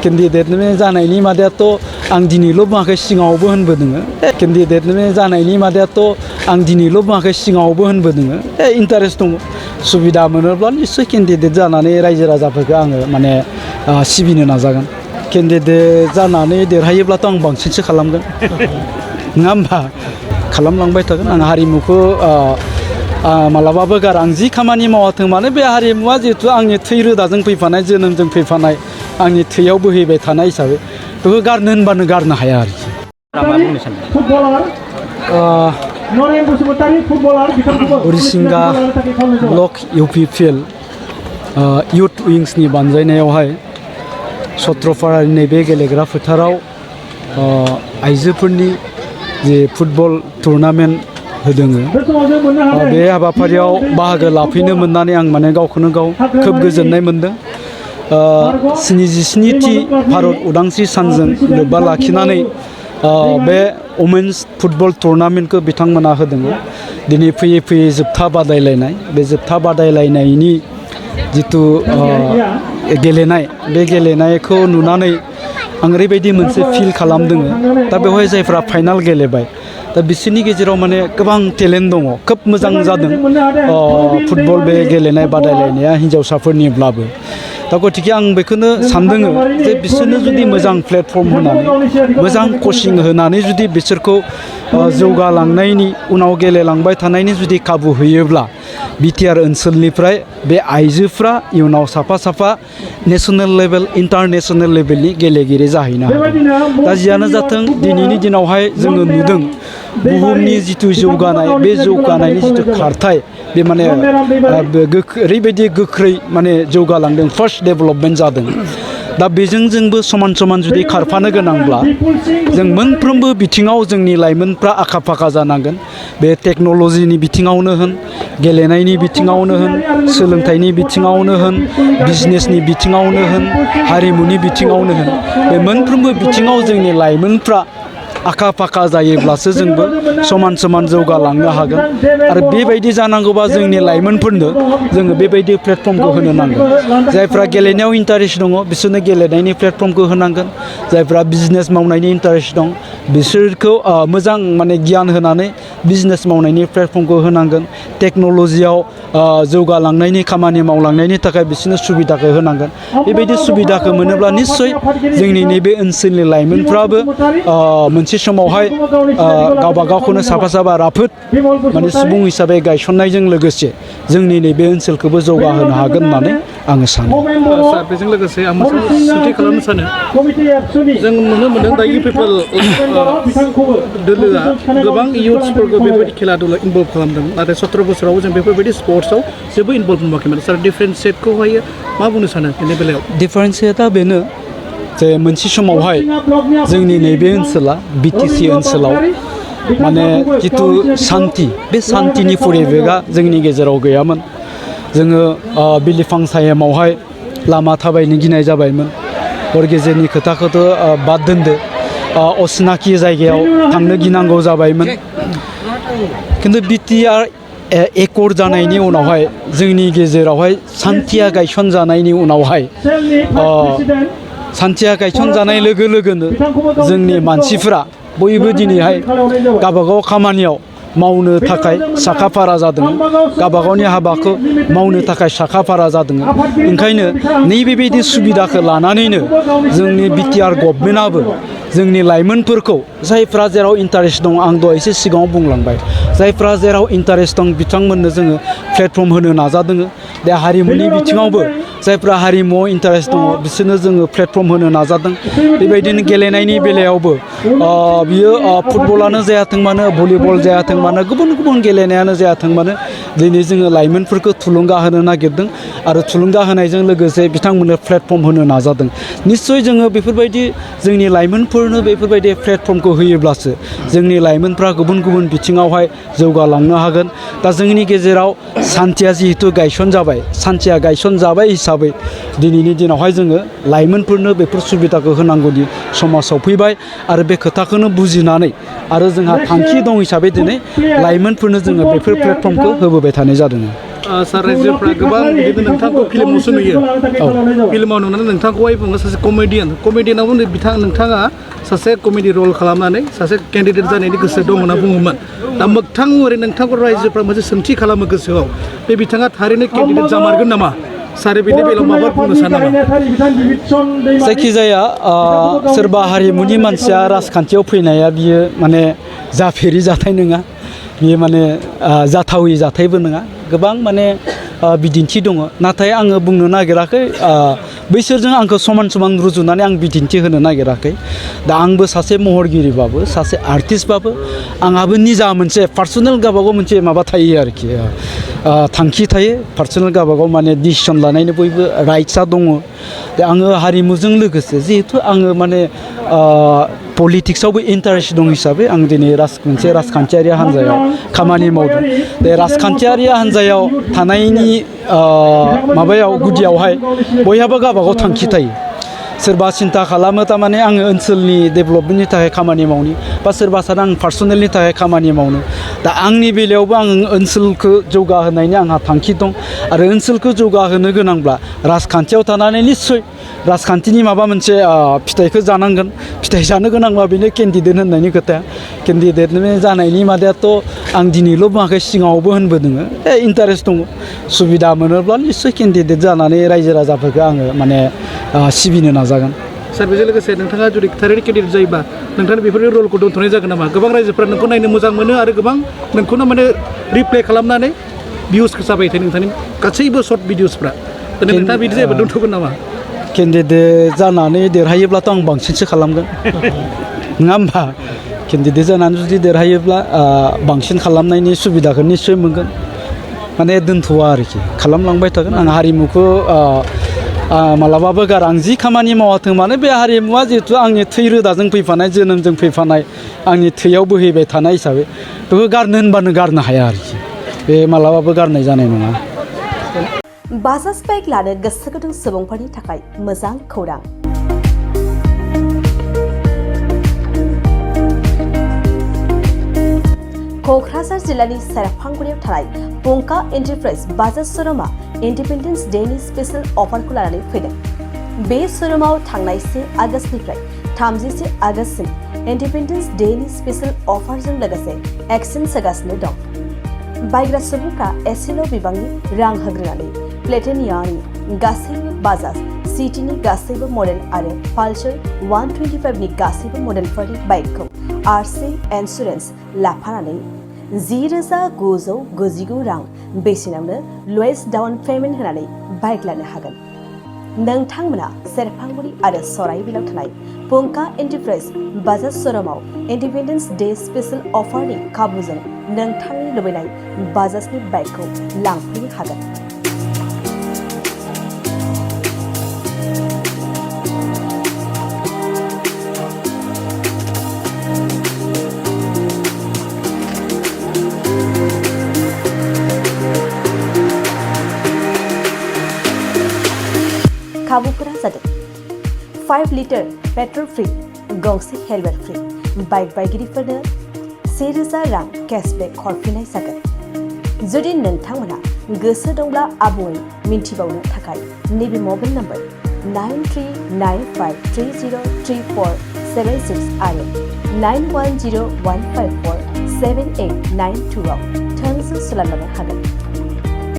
candidate जानायनि मादायाथ' आं दिनैल' बुङाखै सिगाङावबो होनबोदों केन्डिडेट जानायनि मादायाथ' आं दिनैल' बुङाखै सिगाङावबो होनबोदों इन्टारेस्ट दङ सुबिदा मोनोब्ला निस्सय केन्डिडेट जानानै रायजो राजाफोरखौ आङो माने सिबिनो नाजागोन केन्डिडेट जानानै देरहायोब्लाथ' आं बांसिनसो खालामगोन नङा होमबा खालामलांबाय थागोन आं हारिमुखौ मालाबाबो गारा आं जि खामानि मावाथों मानो बे हारिमुवा जिहेतु आंनि थै रोदाजों फैफानाय जोनोमजों फैफानाय आंनि थैयाव बोहैबाय थानाय हिसाबै बेखौ गारनो होनबानो गारनो हाया आरोखि हरिसिंगा ब्लक इउपिपिएल इउथ विंसनि बानजायनायावहाय सत्रपारानि नैबे गेलेग्रा फोथाराव आइजोफोरनि जे फुटबल टुर्नामेन्ट होदों बे हाबाफारियाव बाहागो लाफैनो मोननानै आं माने गावखौनो गाव खोब गोजोननाय मोनदों 77थि भारत उदांस्रि सानजों लोब्बा लाखिनानै बे वमेन्स फुटबल टुर्नामेन्टखौ बिथांमोना होदों दिनै फैयै फैयै जोबथा बादायलायनाय बे जोबथा बादायलायनायनि जितु गेलेनाय बे गेलेनायखौ नुनानै आं ओरैबायदि मोनसे फिल खालामदों दा बेवहाय जायफ्रा फाइनाल गेलेबाय दा बिसोरनि गेजेराव माने गोबां टेलेन्ट दङ खोब मोजां जादों फुटबल बे गेलेनाय बादायलायनाया हिन्जावसाफोरनिब्लाबो दा गतिके आं बेखौनो सानदों जे बिसोरनो जुदि मोजां प्लेटफर्म होनानै मोजां कचिं होनानै जुदि बिसोरखौ जौगालांनायनि उनाव गेलेलांबाय थानायनि जुदि खाबु होयोब्ला बिटिआर ओनसोलनिफ्राय बे आइजोफ्रा इयुनाव साफा साफा नेशनेल लेभेल इन्टारनेशनेल लेभेलनि गेलेगिरि जाहैनो हागोन दा जियानो जाथों दिनैनि दिनावहाय जोङो नुदों बुहुमनि जिथु जौगानाय बे जौगानायनि जिथु खारथाय बे माने ओरैबायदि गोख्रै माने जौगालांदों फार्स्ट डेभेलपमेन्ट जादों दा बेजों जोंबो समान समान जुदि खारफानो गोनांब्ला जों मोनफ्रोमबो बिथिङाव जोंनि लाइमोनफ्रा आखा फाखा जानांगोन बे टेक्न'लजिनि बिथिङावनो होन गेलेनायनि बिथिङावनो होन सोलोंथाइनि बिथिङावनो होन बिजनेसनि बिथिङावनो होन हारिमुनि बिथिङावनो होन बे मोनफ्रोमबो बिथिङाव जोंनि लाइमोनफ्रा आखा फाखा जायोब्लासो जोंबो समान समान जौगालांनो हागोन आरो बेबायदि जानांगौबा जोंनि लाइमोनफोरनो जोङो बेबायदि प्लेटफर्मखौ होनो नांगोन जायफ्रा गेलेनायाव इन्टारेस्ट दङ बिसोरनो गेलेनायनि प्लेटफर्मखौ होनांगोन जायफ्रा बिजनेस मावनायनि इन्टारेस्ट दं बिसोरखौ मोजां माने गियान होनानै बिजनेस मावनायनि प्लेटफर्मखौ होनांगोन टेक्न'लजियाव जौगालांनायनि खामानि मावलांनायनि थाखाय बिसोरनो सुबिदाखौ होनांगोन बेबायदि सुबिदाखौ मोनोब्ला निस्सय जोंनि नैबे ओनसोलनि लाइमोनफ्राबो मोनसे समावहाय गावबा गावखौनो साफा साफा राफोद माने सुबुं हिसाबै गायसननायजों लोगोसे जोंनि नैबे ओनसोलखौबो जौगाहोनो हागोन होननानै आङो सानो सार बेजों लोगोसे आं मोनसे सोंथि खालामनो सानो जों नुनो मोनदों दा इउपिपिएल दोलोआ गोबां इयुथ्सफोरखौ बेबायदि खेला दुला इनभल्भ खालामदों नाथाय 17 बोसोराव जों बेफोरबायदि स्पर्ट्सआव जेबो इनभल्भ नुवाखैमोन सार डिफारेन्सियेटखौहाय मा बुंनो सानो बेनि बेलायाव डिफारेन्सियेटआ बेनो जे मोनसे समावहाय जोंनि नैबे ओनसोला बिटिसि ओनसोलाव माने जिथु सान्थि बे सान्थिनि परिबेगा जोंनि गेजेराव गैयामोन जोङो बिलिफां सायेमावहाय लामा थाबायनो गिनाय जाबायमोन हर गेजेरनि खोथाखौथ' बाद दोनदो असिनाखि जायगायाव थांनो गिनांगौ जाबायमोन खिन्थु बिटिआर एकर्ड जानायनि उनावहाय जोंनि गेजेरावहाय सान्थिया गायसनजानायनि उनावहाय सान्थिया गायसनजानाय लोगो लोगोनो जोंनि मानसिफोरा बयबो दिनैहाय गावबागाव खामानियाव मावनो थाखाय साखाफारा जादों गावबागावनि हाबाखौ मावनो थाखाय साखाफारा जादों ओंखायनो नैबेबायदि सुबिदाखौ लानानैनो जोंनि बिटिआर गभर्नमेन्टआबो जोंनि लाइमोनफोरखौ जायफ्रा जेराव इन्टारेस्ट दं आं दहाय एसे सिगाङाव बुंलांबाय जायफ्रा जेराव इन्टारेस्ट दं बिथांमोननो जोङो प्लेटफर्म होनो नाजादों बे हारिमुनि बिथिङावबो जायफ्रा हारिमुआव इन्टारेस्ट दङ बिसोरनो जोङो प्लेटफर्म होनो नाजादों बेबायदिनो गेलेनायनि बेलायावबो बियो फुटबलानो जायाथों मानो भलिबल जायाथों मानो गुबुन गुबुन गेलेनायानो जायाथों मानो दिनै जोङो लाइमोनफोरखौ थुलुंगा होनो नागिरदों आरो थुलुंगा होनायजों लोगोसे बिथांमोननो प्लेटफर्म होनो नाजादों निस्सय जोङो बेफोरबायदि जोंनि लाइमोनफोरनो बेफोरबायदि प्लेटफर्मखौ होयोब्लासो जोंनि लाइमोनफ्रा गुबुन गुबुन बिथिङावहाय जौगालांनो हागोन दा जोंनि गेजेराव सान्थिया जिहेतु सान्थिया गायसनजाबाय हिसाबै दिनैनि दिनावहाय जोङो लाइमोनफोरनो बेफोर सुबिदाखौ होनांगौनि समा सफैबाय आरो बे खोथाखौनो बुजिनानै आरो जोंहा थांखि दं हिसाबै दिनै लाइमोनफोरनो जोङो बेफोर प्लेटफर्मखौ होबोबाय थानाय जादों सार रायजोफ्रा गोबां बिदिनो नोंथांखौ फिल्मावसो नुयो फिल्माव नुनानै नोंथांखौहाय बुङो सासे कमेडियानाव नोंथाङा सासे कमेडि रल खालामनानै सासे केन्डिडेट जानायनि गोसो दं होनना बुङोमोन दा मोगथां ओरै नोंथांखौ रायजोफ्रा मोनसे सोंथि खालामो गोसोआव बे बिथाङा थारैनो केन्डिडेट जामारगोन नामा सार बेनि बेलायाव माबा बुंनो सानो नामा जायखिजाया सोरबा हारिमुनि मानसिया राजखान्थियाव फैनाया बियो माने जाफेरि जाथाय नङा बियो माने जाथावै जाथायबो नङा गोबां माने बिदिन्थि दङ नाथाय आङो बुंनो नागिराखै बैसोरजों आंखौ समान समान रुजुनानै आं बिदिन्थि होनो नागिराखै दा आंबो सासे महरगिरिबाबो सासे आर्टिस्टबाबो आंहाबो निजा मोनसे पार्सनेल गावबागाव मोनसे माबा थायो आरोखि थांखि थायो पार्सनेल गावबागाव माने डिसिसन लानायनि बयबो राइट्सआ दङ दा आङो हारिमुजों लोगोसे जिहेथु आङो माने पलिटिक्सआवबो इन्टारेस्ट दं हिसाबै आं दिनै मोनसे राजखान्थियारि हान्जायाव खामानि मावदों बे राजखान्थियारि हान्जायाव थानायनि माबायाव गुदियावहाय बयहाबो गावबागाव थांखि थायो सोरबा सिन्था खालामो थारमाने आङो ओनसोलनि डेभेलपमेन्टनि थाखाय खामानि मावनि बा सोरबा सानो आं पार्सनेलनि थाखाय खामानि मावनो दा आंनि बेलायावबो आं ओनसोलखौ जौगाहोनायनि आंहा थांखि दं आरो ओनसोलखौ जौगाहोनो गोनांब्ला राजखान्थियाव थानानै निस्सय राजखान्थिनि माबा मोनसे फिथाइखौ जानांगोन फिथाइ जानो गोनांबा बेनो केन्डिडेट होननायनि खोथा केन्डिडेट जानायनि मादायाथ' आं दिनैल' बुङाखै सिगाङावबो होनबोदों इन्टारेस्ट दङ सुबिदा मोनोब्ला निस्सय केन्डिडेट जानानै रायजो राजाफोरखौ आङो माने सिबिनो नाजागोन सार बेजों लोगोसे नोंथाङा जुदि थारैनो केन्डिडेट जायोबा नोंथांनि बेफोरनि रलखौ दोनथ'नाय जागोन नामा गोबां रायजोफ्रा नोंखौ नायनो मोजां मोनो आरो गोबां नोंखौनो माने रिप्ले खालामनानै भिउसखौ जाबाय थायो नोंथांनि गासैबो सर्ट भिडिअसफ्रा नोंथाङा बिदि जायोबा दोनथ'गोन नामा केन्डिडेट जानानै देरहायोब्लाथ' आं बांसिनसो खालामगोन नङा होमबा केन्डिडेट जानानै जुदि देरहायोब्ला बांसिन खालामनायनि सुबिदाखौ निस्सय मोनगोन माने दोनथ'वा आरोखि खालामलांबाय थागोन आं हारिमुखौ मालाबाबो गारा आं जि खामानि मावाथों मानो बे हारिमुवा जिहेथु आंनि थै रोदाजों फैफानाय जोनोमजों फैफानाय आंनि थैयाव बोहैबाय थानाय हिसाबै बेखौ गारनो होनबानो गारनो हाया आरोखि बे मालाबाबो गारनाय जानाय नङा बाजाज बाइक लानो गोसो गुदुं सुबुंफोरनि थाखाय मोजां खौरां क'क्राझार जिल्लानि सेरफांगुरियाव थानाय पंका एन्टारप्राइज बाजाज श'रुमा इन्डिपेन्डेन्स डेनि स्पेशल अफारखौ लानानै फैदों बे श'रुमाव थांनाय 1 आगस्तनिफ्राय 31 आगस्तसिम इन्डिपेन्डेन्स डेनि स्पेशल अफारजों लोगोसे एक्सचेन्ज होगासिनो दं बायग्रा सुबुंफ्रा एसेल' बिबांनि रां होग्रोनानै प्लेटिनियानि गासैबो बाजाज सिटिनि गासैबो मडेल आरो पालसार 125नि गासैबो मडेलफोरनि बाइकखौ आरसि इन्सुरेन्स लाफानानै 10,999 रां बेसेनावनो लवेस्ट डाउन पेमेन्ट होनानै बाइक लानो हागोन नोंथांमोना सेरफांगुरि आरो सराइबिलाव थानाय पंका एन्टारप्राइज बाजाज श'रुमाव इन्डिपेन्डेन्स डे स्पेशल अफारनि खाबुजों नोंथांनि लुबैनाय बाजाजनि बाइकखौ लांफैनो हागोन खाबुफोरा जादों 5 लिटार पेट्रल फ्री गंसे हेलमेट फ्री बाइक बायगिरिफोरनो 1,000 रां केशबेक हरफिननाय जागोन जुदि नोंथांमोना गोसो दंब्ला आबुङै मिन्थिबावनो थाखाय नैबे मबाइल नम्बर 9395303476 आरो 9101547892 आव थोंजों सोलायनो हागोन